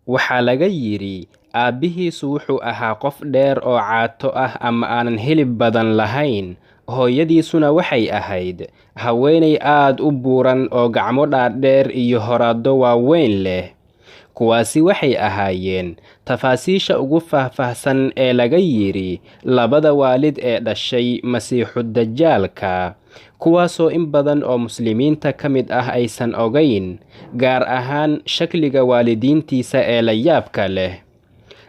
Waxaa laga yidhi aabbihiisu wuxuu ahaa qof dheer oo caato ah ama aanan hilib badan lahayn, hooyadiisuna waxay ahayd haweeney aad u buuran oo gacmo dhaadheer iyo horaaddo waaweyn leh. Kuwaasi waxay ahaayeen tafaasiisha ugu faahfaahsan ee laga yidhi labada waalid ee dhashay Masiixu-Dajaalka, kuwaasoo in badan oo muslimiinta ka mid ah aysan ogayn, gaar ahaan shakliga waalidiintiisa ee la yaabka leh.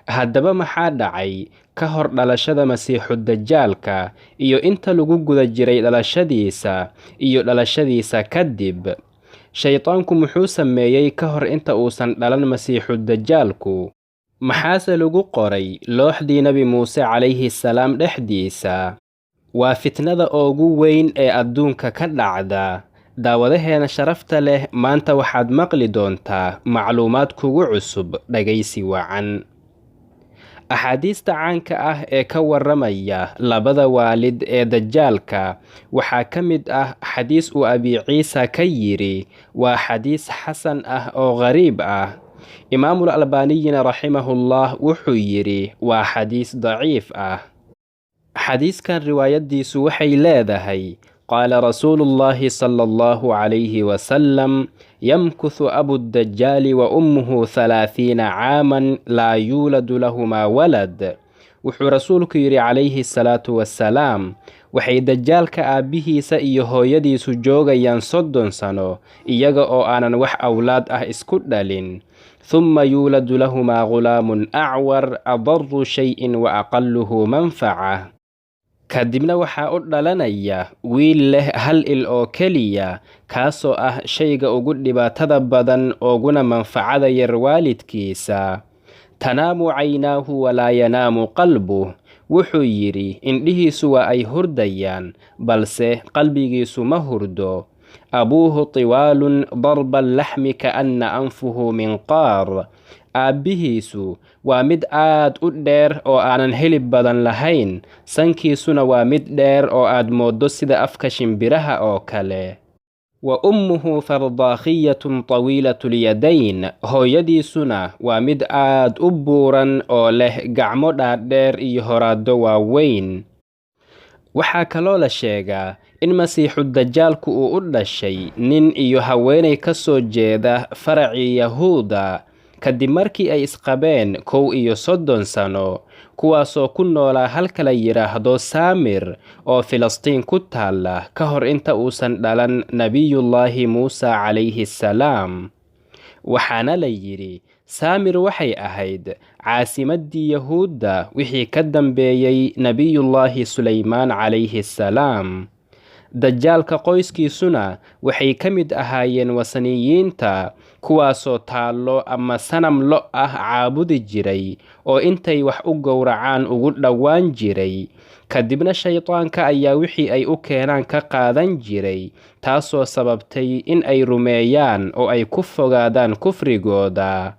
Haddaba maxaa dhacay ka hor dhalashada Masiixu-Dajaalka iyo inta lagu guda jiray dhalashadiisa iyo dhalashadiisa kadib? Shaytaanku muxuu sameeyey ka hor inta uusan dhalan Masiixu-Dajaalku? Maxaase lagu qoray looxdii Nabi Muuse calayhi salaam dhexdiisa? Waa fitnada ugu weyn ee adduunka ka dhacda. Daawadaheena sharafta leh, maanta waxaad maqli doontaa macluumaad kugu cusub. Dhagaysi wacan. Axaadiista caanka ah ee ka warramaya labada waalid ee Dajaalka waxaa ka mid ah xadiis uu Abi Ciisa ka yidhi waa xadiis xasan ah oo ghariib ah. Imaamul Albaaniyina raximahullah wuxuu yidhi waa xadiis daciif ah. Xadiiskan riwaayadiisu waxay leedahay: qaala rasuulullaahi sala allahu calayhi wasalam, yamkuthu abu dajaali wa ummuhu 30 caaman laa yuuladu lahumaa walad. Wuxuu rasuulku yidhi calayhi salaatu wassalaam, waxay Dajaalka aabbihiisa iyo hooyadiisu joogayaan 30 sano iyaga oo aanan wax awlaad ah isku dhalin. Thumma yuuladu lahumaa ghulaamun acwar adaru shay-in wa aqaluhu manfaca. Kadibna waxaa u dhalanaya wiil leh hal il oo keliya, kaasoo ah shayga ugu dhibaatada badan ooguna manfacada yar waalidkiisa. Tanaamu caynaahu walaa yanaamu qalbuh. Wuxuu yidhi indhihiisu waa ay hurdayaan, balse qalbigiisu ma hurdo. Abuuhu tiwaalun darba allaxmi kaanna anfuhu minqaar. Aabbihiisu waa mid aad u dheer oo aanan hilib badan lahayn, sankiisuna waa mid dheer oo aad mooddo sida afka shimbiraha oo kale. Wa ummuhu fardaakhiyatun tawiilatu lyadayn. Hooyadiisuna waa mid aad u buuran oo leh gacmo dhaadheer iyo horaaddo waaweyn. Waxaa kaloo la sheegaa in Masiixu-Dajaalku uu u dhashay nin iyo haweeney ka soo jeeda faracii Yahuuda, kadib markii ay isqabeen 31 sano, kuwaasoo ku noolaa halka la yidhaahdo Saamir oo Filistiin ku taalla, ka hor inta uusan dhalan Nabiyullaahi Muuse calayhi salaam. Waxaana la yidhi Saamir waxay ahayd caasimaddii Yahuudda wixii ka dambeeyey Nabiyullaahi Sulaymaan calayhi salaam. Dajaalka qoyskiisuna waxay ka mid ahaayeen wasaniyiinta, kuwaasoo taallo ama sanam lo' ah caabudi jiray oo intay wax u gowracaan ugu dhowaan jiray. Kadibna shaytaanka ayaa wixii ay u keenaan ka qaadan jiray, taasoo sababtay in ay rumeeyaan oo ay ku fogaadaan kufrigooda.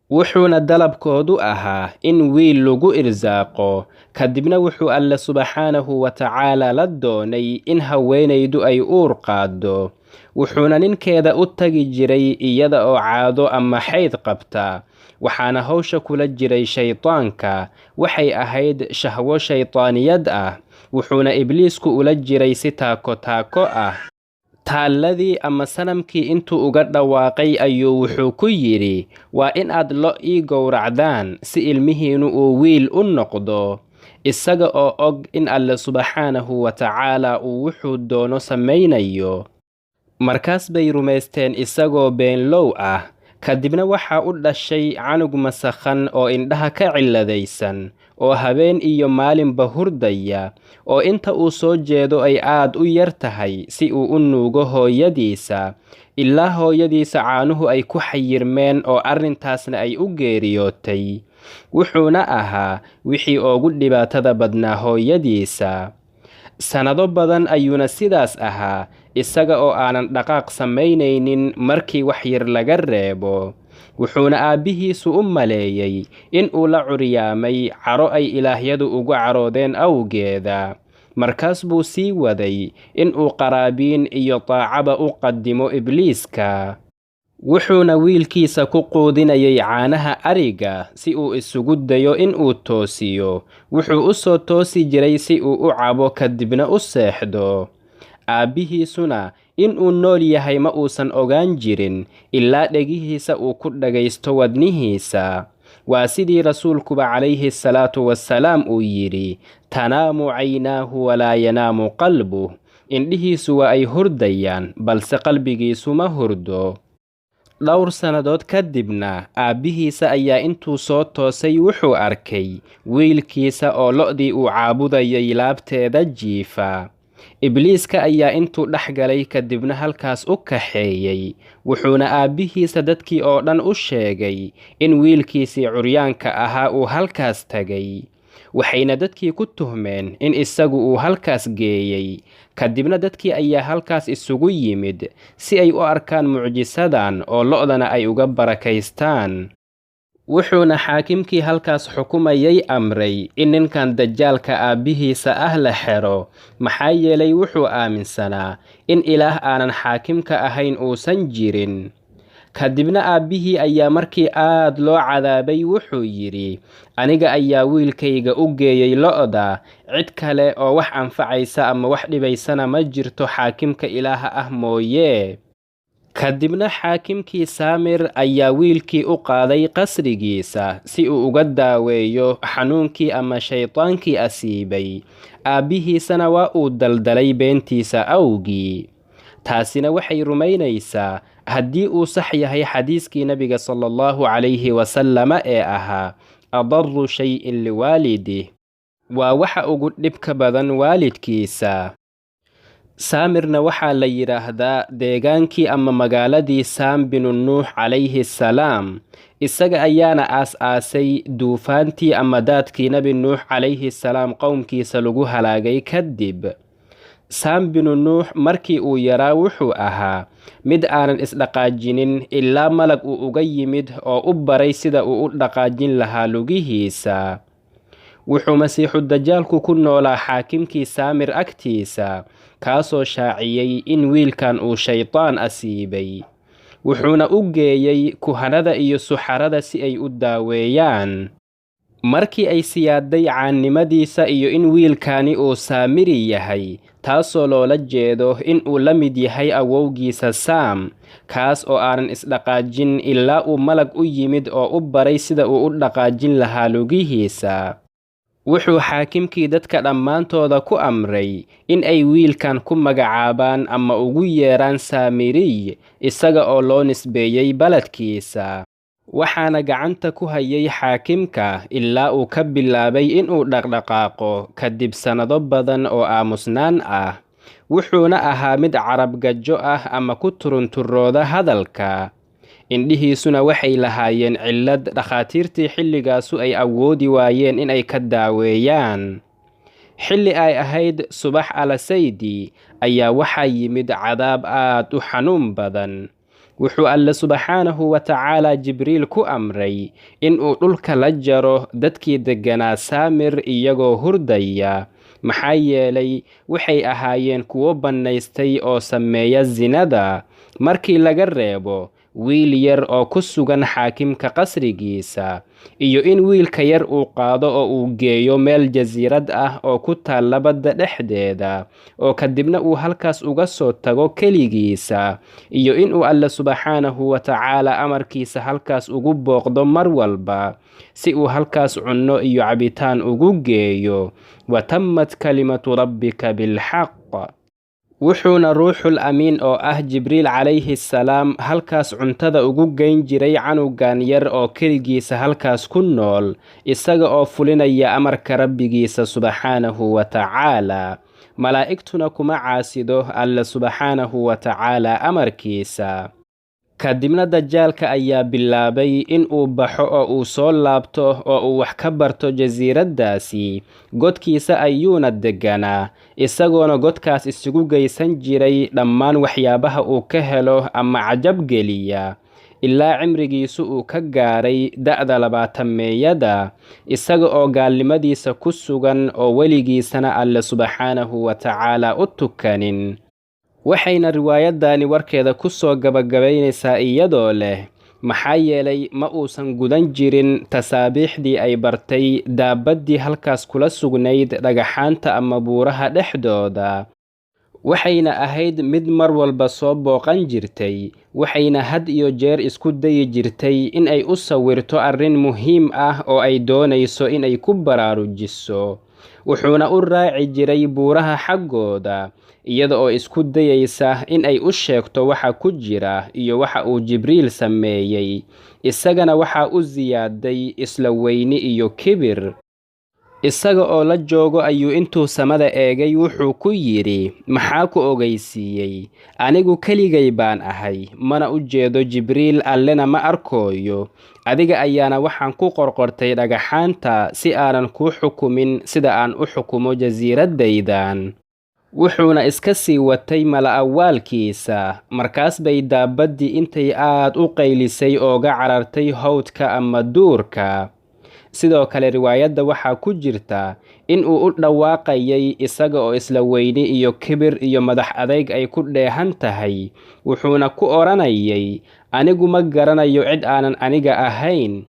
Wuxuuna dalabkoodu ahaa in wiil lagu irsaaqo. Kadibna wuxuu Alle subxaanahu wa tacaala la doonay in haweenaydu ay uur qaaddo, wuxuuna ninkeeda u tagi jiray iyada oo caado ama xayd qabta. Waxaana hawsha kula jiray shaytaanka. Waxay ahayd shahwo shaytaaniyad ah, wuxuuna Ibliisku ula jiray si taako taako ah. Taalladii ama sanamkii intuu uga dhawaaqay ayuu wuxuu ku yidhi, waa in aad lo' ii gowracdaan si ilmihiinnu uu wiil u noqdo, isaga oo og in Alle subxaanahu wa tacaala uu wuxuu doono samaynayo. Markaas bay rumaysteen isagoo beenlow ah. Kadibna waxaa u dhashay canug masakhan oo indhaha ka cilladaysan, oo habeen iyo maalinba hurdaya, oo inta uu soo jeedo ay aad u yar tahay si uu u nuugo hooyadiisa, ilaa hooyadiisa caanuhu ay ku xayirmeen oo arrintaasna ay u geeriyootay. Wuxuuna ahaa wixii ugu dhibaatada badnaa hooyadiisa. Sannado badan ayuuna sidaas ahaa, isaga oo aanan dhaqaaq samaynaynin markii wax yar laga reebo. Wuxuuna aabbihiisu u maleeyey in uu la curyaamay caro ay ilaahyadu ugu caroodeen awgeeda. Markaas buu sii waday in uu qaraabiin iyo taacaba u qadimo Ibliiska. Wuxuuna wiilkiisa ku quudinayay caanaha ariga si uu isugu dayo in uu toosiyo. Wuxuu u soo toosi jiray si uu u cabo kadibna u seexdo. Aabbihiisuna in uu nool yahay ma uusan ogaan jirin ilaa dhegihiisa uu ku dhagaysto wadnihiisa. Waa sidii rasuulkuba calayhi salaatu wasalaam uu yidhi: tanaamu caynaahu walaa yanaamu qalbuh. Indhihiisu waa ay hurdayaan, balse qalbigiisu ma hurdo. Dhowr sannadood kadibna aabbihiisa ayaa intuu soo toosay wuxuu arkay wiilkiisa oo lo'dii uu caabudayay laabteeda jiifa. Ibliiska ayaa intuu dhex galay kadibna halkaas u kaxeeyey, wuxuuna aabbihiisa dadkii oo dhan u sheegay in wiilkiisii curyaanka ahaa uu halkaas tagay. Waxayna dadkii ku tuhmeen in isagu uu halkaas geeyey. Kadibna dadkii ayaa halkaas isugu yimid si ay u arkaan mucjisadan oo lo'dana ay uga barakaystaan. Wuxuuna xaakimkii halkaas xukumayay amray in ninkan dajaalka aabbihiisa ah la xero, maxaa yeelay wuxuu aaminsanaa in ilaah aanan xaakimka ahayn uusan jirin. Kadibna aabbihii ayaa markii aad loo cadaabay wuxuu yidhi: aniga ayaa wiilkayga u geeyey lo'da, cid kale oo wax anfacaysa ama wax dhibaysana ma jirto xaakimka ilaaha ah mooyee. Kadibna xaakimkii Saamir ayaa wiilkii u qaaday qasrigiisa si uu uga daaweeyo xanuunkii ama shaytaankii asiibay. Aabbihiisana waa uu daldalay beentiisa awgii. Taasina waxay rumaynaysaa haddii uu sax yahay xadiiskii nabiga sala allahu calayhi wasalama ee ahaa adaru shayin liwaalidih, waa waxa ugu dhibka badan waalidkiisa. Saamirna waxaa la yidhaahdaa deegaankii ama magaaladii Saam binu Nuux calayhi salaam. Isaga ayaana aas-aasay duufaantii ama daadkii nabi Nuux calayhi salaam qowmkiisa lagu halaagay kadib. Saam binu Nuux markii uu yaraa wuxuu ahaa mid aanan isdhaqaajinin ilaa malag uu uga yimid oo u baray sida uu u dhaqaajin lahaa lugihiisa. Wuxuu masiixu dajaalku ku noolaa xaakimkii Saamir agtiisa, kaasoo shaaciyey in wiilkan uu shaytaan asiibay. Wuxuuna u geeyey kuhanada iyo suxarada si ay u daaweeyaan. Markii ay siyaaday caannimadiisa iyo in wiilkani uu Saamiri yahay, taasoo loola jeedo in uu la mid yahay awowgiisa Saam, kaas oo aanan isdhaqaajin ilaa uu malag u yimid oo u baray sida uu u dhaqaajin lahaa lugihiisa. Wuxuu xaakimkii dadka dhammaantooda ku amray in ay wiilkan ku magacaabaan ama ugu yeeraan Saamiriy, isaga oo loo nisbeeyey baladkiisa. Waxaana gacanta ku hayay xaakimka ilaa uu ka bilaabay inuu dhaqdhaqaaqo kadib sannado badan oo aamusnaan ah. Wuxuuna ahaa mid carabgajo ah ama ku turunturooda hadalka. Indhihiisuna waxay lahaayeen cillad dhakhaatiirtii xilligaasu ay awoodi waayeen inay ka daaweeyaan. Xilli ay ahayd subax alasaydi ayaa waxaa yimid cadaab aad u xanuun badan. Wuxuu Alle subxaanahu wa tacaala Jibriil ku amray in uu dhulka la jaro dadkii degganaa Saamir iyagoo hurdaya, maxaa yeelay waxay ahaayeen kuwo bannaystay oo sameeya sinada, markii laga reebo wiil yar oo ku sugan xaakimka qasrigiisa, iyo in wiilka yar uu qaado oo uu geeyo meel jasiirad ah oo ku taalla badda dhexdeeda, oo kadibna uu halkaas uga soo tago keligiisa, iyo inuu Alle subxaanahu wa tacaala amarkiisa halkaas ugu booqdo mar walba si uu halkaas cunno iyo cabitaan ugu geeyo. Wa tammat kalimatu rabbika bilxaq. Wuxuuna ruuxul amiin oo ah Jibriil calayhi salaam halkaas cuntada ugu geyn jiray canugan yar oo keligiisa halkaas ku nool, isaga oo fulinaya amarka rabbigiisa subxaanahu wa tacaala. Malaa'igtuna kuma caasido Alle subxaanahu wa tacaala amarkiisa. Kadibna dajaalka ayaa bilaabay in uu baxo oo uu soo laabto oo uu wax ka barto jasiiraddaasi. Godkiisa ayuuna degganaa, isagoona godkaas isugu geysan jiray dhammaan waxyaabaha uu ka helo ama cajab geliya, ilaa cimrigiisu uu ka gaaray da'da 20-meeyada, isaga oo gaalnimadiisa ku sugan oo weligiisana Alle subxaanahu wa tacaala u tukanin. Waxayna riwaayadani warkeeda ku soo gabagabaynaysaa iyadoo leh, maxaa yeelay ma uusan gudan jirin tasaabiixdii ay bartay daabaddii halkaas kula sugnayd dhagaxaanta ama buuraha dhexdooda. Waxayna ahayd mid mar walba soo booqan jirtay, waxayna had iyo jeer isku dayi jirtay in ay u sawirto arrin muhiim ah oo ay doonayso in ay ku baraarujiso. Wuxuuna u raaci jiray buuraha xaggooda, iyada oo isku dayaysa in ay u sheegto waxa ku jira iyo waxa uu Jibriil sameeyey. Isagana waxaa u siyaaday isla weyni iyo kibir. Isaga oo la joogo ayuu intuu samada eegay wuxuu ku yidhi, maxaa ku ogeysiiyey? Anigu keligay baan ahay, mana u jeedo Jibriil, Allena ma arkooyo. Adiga ayaana waxaan ku qorqortay dhagaxaanta si aanan kuu xukumin sida aan u xukumo jasiiraddaydan. Wuxuuna iska sii watay mala-awaalkiisa. Markaas bay daabaddii intay aad u qaylisay ooga carartay hawdka ama duurka. Sidoo kale riwaayadda waxaa ku jirta in uu u dhawaaqayay isaga oo isla weyni iyo kibir iyo madax adayg ay ku dheehan tahay. Wuxuuna ku odhanayay, anigu ma garanayo cid aanan aniga ahayn.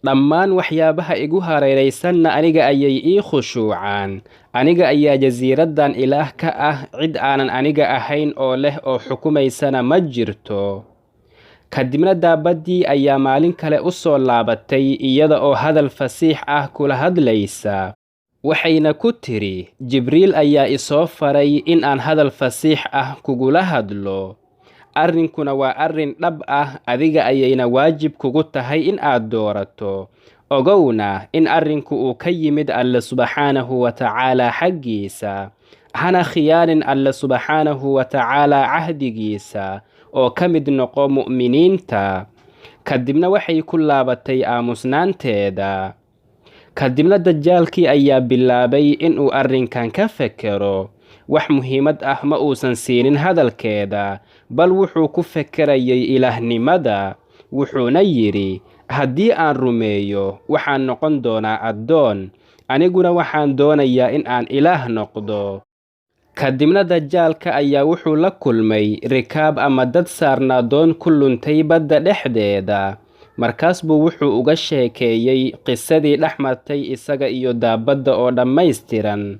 Dhammaan waxyaabaha igu hareeraysanna aniga ayay ii khushuucaan. Aniga ayaa jasiiraddan ilaah ka ah, cid aanan aniga ahayn oo leh oo xukumaysana ma jirto. Kadibna daabaddii ayaa maalin kale u soo laabatay iyada oo hadal fasiix ah kula hadlaysa. Waxayna ku tiri, Jibriil ayaa isoo faray in aan hadal fasiix ah kugula hadlo. Arrinkuna waa arrin dhab ah, adiga ayayna waajib kugu tahay in aad doorato. Ogowna in arrinku uu ka yimid Alle subxaanahu wa ta'aala xaggiisa. Hana khiyaanin Alle subxaanahu wa ta'aala cahdigiisa oo ka mid noqo mu'miniinta. Kadibna waxay ku laabatay aamusnaanteeda. Kadibna dajaalkii ayaa bilaabay inuu arrinkan ka fekero. Wax muhiimad ah ma uusan siinin hadalkeeda, bal wuxuu ku fekerayay ilaahnimada. Wuxuuna yidhi, haddii aan rumeeyo, waxaan noqon doonaa addoon, aniguna waxaan doonayaa in aan ilaah noqdo. Kadibna dajaalka ayaa wuxuu la kulmay rikaab ama dad saarnaa doon ku luntay badda dhexdeeda. Markaas buu wuxuu uga sheekeeyey qisadii dhex martay isaga iyo daabadda oo dhammaystiran.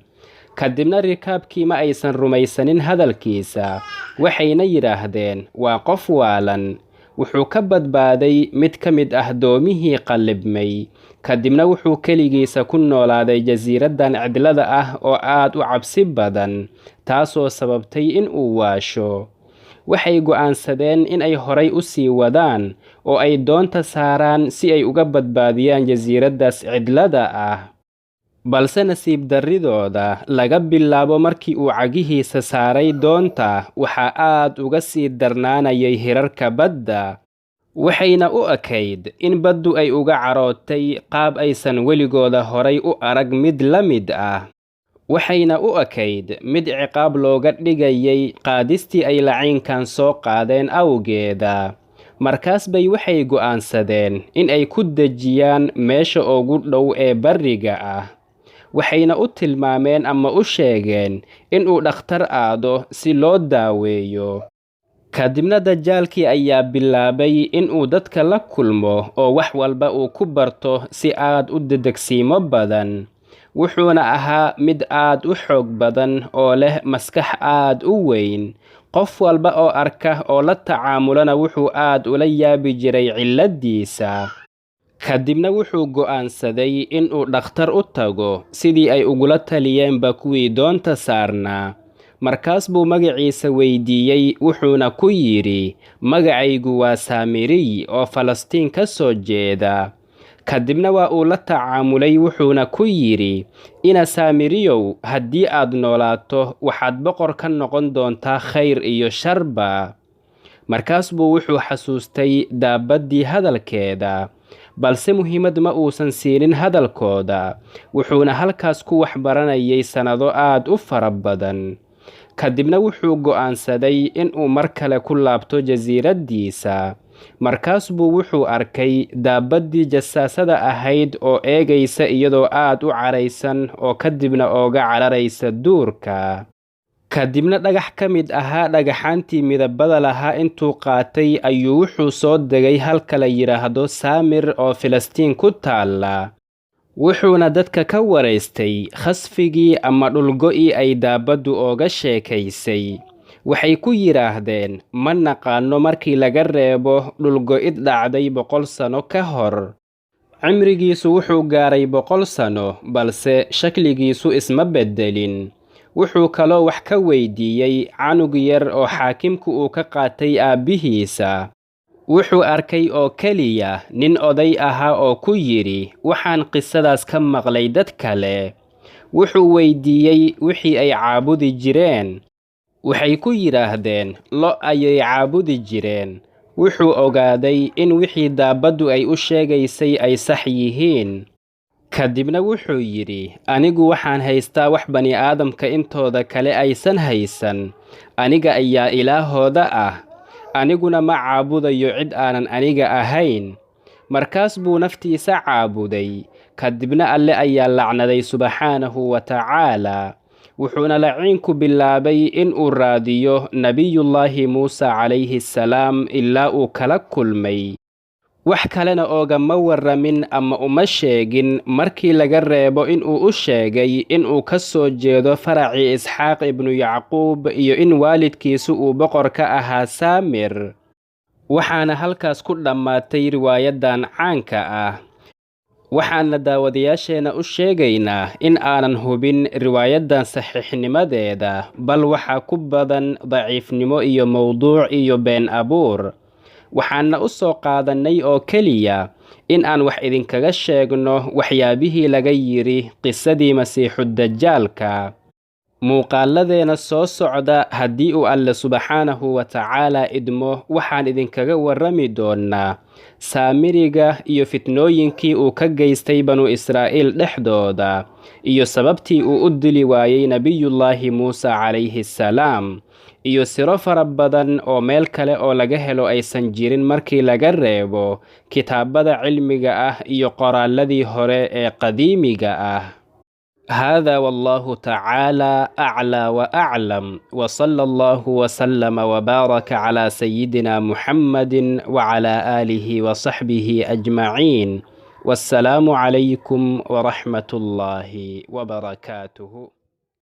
Kadibna rikaabkii ma aysan rumaysanin hadalkiisa, waxayna yidhaahdeen waa qof waalan. Wuxuu ka badbaaday mid ka mid ah doomihii qallibmay. Kadibna wuxuu keligiisa ku noolaaday jasiiraddan cidlada ah oo aad u cabsi badan, taasoo sababtay in uu waasho. Waxay go'aansadeen in ay horay u sii wadaan oo ay doonta saaraan si ay uga badbaadiyaan jasiiraddaas cidlada ah. Balse nasiib darridooda, laga bilaabo markii uu cagihiisa saaray doonta, waxaa aad uga sii darnaanayay hirarka badda. Waxayna u ekayd in baddu ay uga carootay qaab aysan weligooda horay u arag mid la mid ah. Waxayna u ekayd mid ciqaab looga dhigayay qaadistii ay laciinkan soo qaadeen awgeeda. Markaas bay waxay go'aansadeen in ay ku dejiyaan meesha ugu dhow ee barriga ah. Waxayna u tilmaameen ama u sheegeen in uu dhakhtar aado si loo daaweeyo. Kadibna dajaalkii ayaa bilaabay in uu dadka la kulmo oo wax walba uu ku barto si aad u dedegsiimo badan. Wuxuuna ahaa mid aad u xoog badan oo leh maskax aad u weyn. Qof walba oo arka oo la tacaamulana wuxuu aad ula yaabi jiray cilladdiisa. Kadibna wuxuu go'aansaday in uu dhakhtar u tago sidii ay ugula taliyeenba kuwii doonta saarnaa. Markaas buu magaciisa weydiiyey, wuxuuna ku yidhi, magacaygu waa Saamiriy oo Falastiin ka soo jeeda. Kadibna waa uu la tacaamulay, wuxuuna ku yidhi, ina Saamiriyow, haddii aad noolaato waxaad boqor ka noqon doontaa khayr iyo sharba. Markaas buu wuxuu xasuustay daabaddii hadalkeeda, balse muhiimad ma uusan siinin hadalkooda, wuxuuna halkaas ku wax baranayay sannado aad u fara badan. Kadibna wuxuu go'aansaday in uu mar kale ku laabto jasiiraddiisa. Markaas buu wuxuu arkay daabaddii jasaasada ahayd oo eegaysa iyadoo aad u caraysan oo kadibna ooga cararaysa duurka. Kadibna dhagax ka mid ahaa dhagaxaantii midabada lahaa intuu qaatay ayuu wuxuu soo degay halka la yidhaahdo Saamir oo Filistiin ku taalla. Wuxuuna dadka ka waraystay khasfigii ama dhulgo'ii ay daabaddu ooga sheekaysay. Waxay ku yidhaahdeen, ma naqaanno markii laga reebo dhulgo'id dhacday 100 sano ka hor. Cimrigiisu wuxuu gaaray 100 sano, balse shakligiisu isma beddelin. Wuxuu kaloo wax ka weydiiyey canug yar oo xaakimku uu ka qaatay aabbihiisa. Wuxuu arkay oo keliya nin oday ahaa oo ku yidhi, waxaan qisadaas ka maqlay dad kale. Wuxuu weydiiyey wixii ay caabudi jireen. Waxay ku yidhaahdeen, lo' ayay caabudi jireen. Wuxuu ogaaday in wixii daabaddu ay u sheegaysay ay sax yihiin. Kadibna wuxuu yidhi, anigu waxaan haystaa wax bani'aadamka intooda kale aysan haysan. Aniga ayaa ilaahooda ah. Aniguna ma caabudayo cid aanan aniga ahayn. Markaas buu naftiisa caabuday. Kadibna Alle ayaa lacnaday subxaanahu wa ta'aalaa. Wuxuuna laciinku bilaabay in uu raadiyo Nabiyullaahi Muuse calayhi salaam ilaa uu kala kulmay. Wax kalena oogama warramin ama uma sheegin markii laga reebo inuu u sheegay inuu ka soo jeedo faracii Isxaaq ibnu Yacquub iyo in waalidkiisu uu boqor ka ahaa Saamir. Waxaana halkaas ku dhammaatay riwaayadan caanka ah. Waxaana daawadayaasheena u sheegaynaa in aanan hubin riwaayadan saxiixnimadeeda, bal waxaa ku badan daciifnimo iyo mowduuc iyo been abuur. Waxaana u soo qaadannay oo keliya in aan wax idinkaga sheegno waxyaabihii laga yidhi qisadii Masiixu-Dajaalka. Muuqaaladeena soo socda haddii uu Alle subxaanahu wa ta'aalaa idmo, waxaan idinkaga warrami doonnaa Saamiriga iyo fitnooyinkii uu ka geystay Banu Israa'iil dhexdooda, iyo sababtii uu u dili waayey Nabiyullaahi Muuse calayhi salaam, iyo siro fara badan oo meel kale oo laga helo aysan jirin markii laga reebo kitaabada cilmiga ah iyo qoraalladii hore ee qadiimiga ah. هذا والله تعالى أعلى وأعلم، وصلى الله وسلم وبارك على سيدنا محمد وعلى آله وصحبه أجمعين، والسلام عليكم ورحمة الله وبركاته.